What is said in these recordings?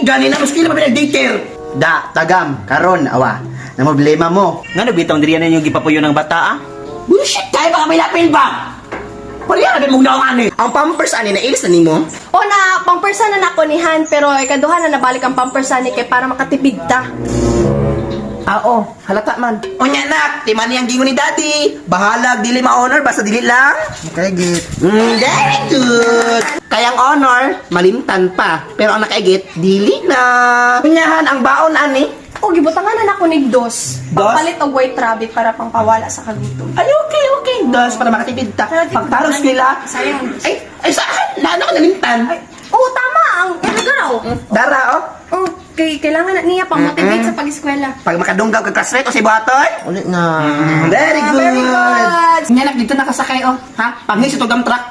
Gani na mas kila pa pinag-daycare. Da, tagam, karon awa. Na problema mo. Ngano bitong diri na yung gipapuyo ng bata ah? Bullshit kayo baka may lapil ba? Pareha na mong naong ani. Ang pampers ani na ilis na nimo. O na, pampersa na nako ni Han, pero ikaduha na nabalik ang pampersa ni kay para makatipid ta. Ah, oh, halata man. Unya nak, ti man ang gingon ni daddy. Bahalag dili ma-honor basta dili lang. Nakaigit. Very good. Kaya ang honor, malimtan pa. Pero ang nakaigit, dili na. Unyahan ang baon ani. O, gibutangan na nako ni dos. Dos? Pampalit og white rabbit para pangpawala sa kagutom. Ay, okay, okay. Dos, para makatipid ta. Pagtarong nila. Sayang. Ay, ay, saan? Naano ka nalimtan? Ay, oh, tama! Ang irigaraw. Dara, oh. Oh, kay, kailangan na niya pang-motivate sa pag-eskwela. Pag makadunggaw ka classmate o si buhaton. Ulit na. Very good. Very good. Nga nak, dito nakasakay, oh. Ha? Panghis ito dump truck.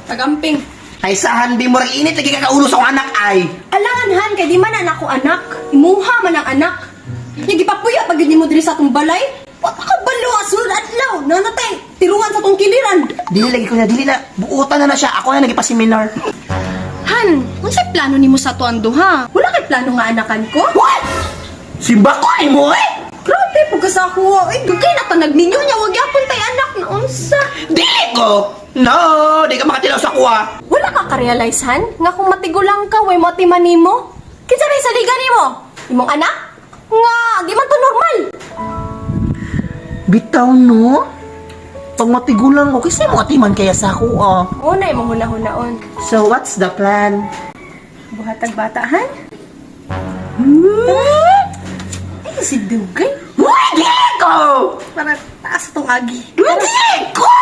Pag-amping. Ay, sahan di mo rin init. Lagi kakaulo sa akong anak, ay. Alangan han, kay di man anak ko anak. Imuha man ang anak. Yung gipapuyo pag yun mo diri sa atong balay. Wa pa ka balo asul adlaw. Nanatay, tiruan sa atong kiliran. Dili lagi ko na, dili na. Buutan na na siya. Ako na nagipaseminar. Han, unsay plano nimo sa atuan duha? Wala kay plano nga anakan ko? What? Simba ko ay mo, eh! Grabe pug sa ako. Ay, dugay na tanag ninyo nya wag gyapon tay anak na unsa. Dili ko! No! Di ka makatilaw sa kuha. Wala ka ka-realize han nga kung matigulang ka way mo atiman nimo. Kinsa ray saligan nimo? Imong anak? Nga, di man to normal. Bitaw, no? Pag matigulang ko, kasi mo atiman kaya sa ako, oh. Una imong hunahunahon. So, what's the plan? Buhatag bata han? Ay, si Dugay. Uy, dili ko! Para taas itong agi. Dili ko!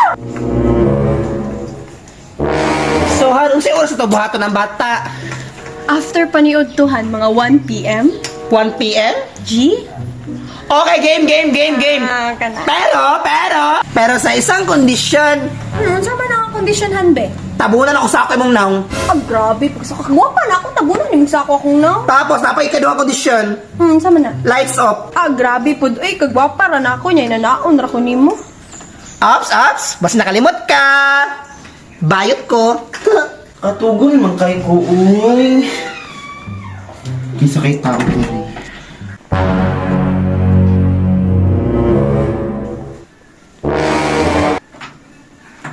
So, han, unsay oras ito buhaton ang bata? After paniod to han, mga 1 p.m. 1 p.m.? G? Okay, game, game, game, game. Ah, kana. Pero sa isang kondisyon, Ano, unsa man ang kondisyon han be? tabunan ako sa ako imong naong. Ah, grabe. Pag sa kagwapa na ako, tabunan ni sa ako akong naong. Tapos, napay ikaduhang kondisyon, Unsa man na? lights off. Ah, grabe pud. Uy, kagwapa ra na ako niya, inanaon ra ko nimo. Ops, ops, basta nakalimot ka. Bayot ko. Katugon man kay ko, uy. Kinsa kay tao diri?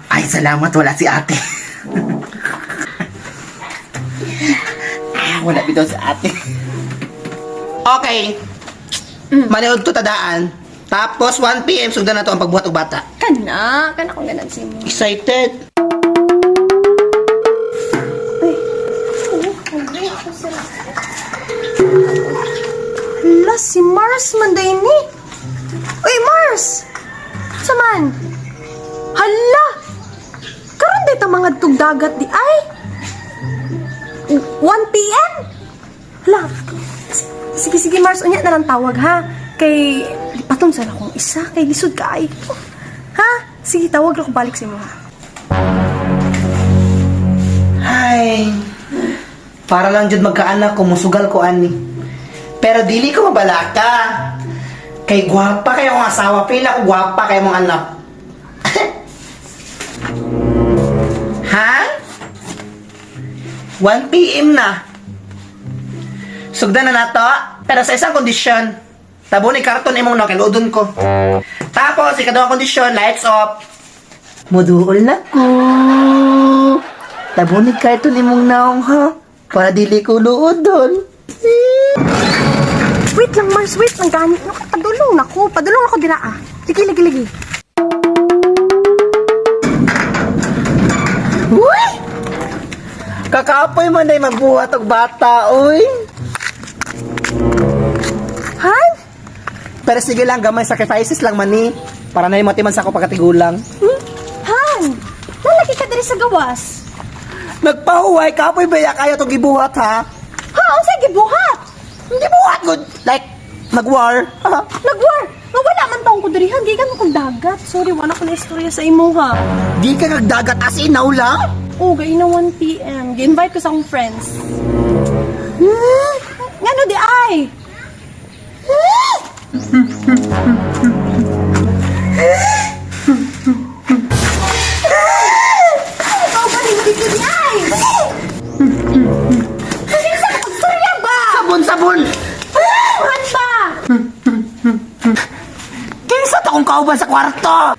Ay, salamat wala si ate. Ah, wala bitaw si ate. Okay. Maniod to tadaan. Tapos 1 p.m. sugdan na to ang pagbuhat og bata. Kana, kana akong ganan si mo. Excited. Ay, oh, hungry ako sila. Hala, si Mars man day ni. Uy, Mars! Saman? Hala! Karon day ta mga tugdagat di ay. 1 p.m. Hala. Sige, sige, Mars. Unya na lang tawag, ha? Kay, lipaton sa akong isa. Kay lisod ka ay. Ha? Sige, tawag ra ko balik sa imo, ha? Ay. Para lang jud magkaanak ko musugal ko ani. Pero dili ko mabalaka. Kay gwapa kay akong asawa, pila ko gwapa kay mong anak. Ha? 1 p.m. na. Sugdan na nato, pero sa isang kondisyon. Tabo ni karton imong no, kay luodon ko. Tapos, ikaduhang kondisyon, lights off. Muduol na ko. Tabo ni karton imong naong ha. Para dili ko luodon. Wait lang, Mars. Wait lang. Ganit. No, padulong na ko. Padulong ako dira, ah. Ligi, ligi, ligi. Uy! Kakapoy man ay magbuhat og bata, uy. Han? Pero sige lang, gamay sacrifices lang man ni. Para na matiman sa ako pagkatigulang. Han! Lalaki ka diri sa gawas. Nagpahuway, kapoy ba ya kaya itong gibuhat ha? Ha? Unsa gibuhat? Hindi buhat good. Like, nag-war. Nagwar! Nga wala man taong ko diri ha. Gikan mo kong dagat. Sorry, wala ko na istorya sa imo ha. Di ka nagdagat as in, now lang? Oh, gay na 1 p.m. Gi-invite ko sa akong friends. Ngano di ay? Ikaw ba rin dito di ay? Kinsa ka pagstorya ba? kauban sa kwarto.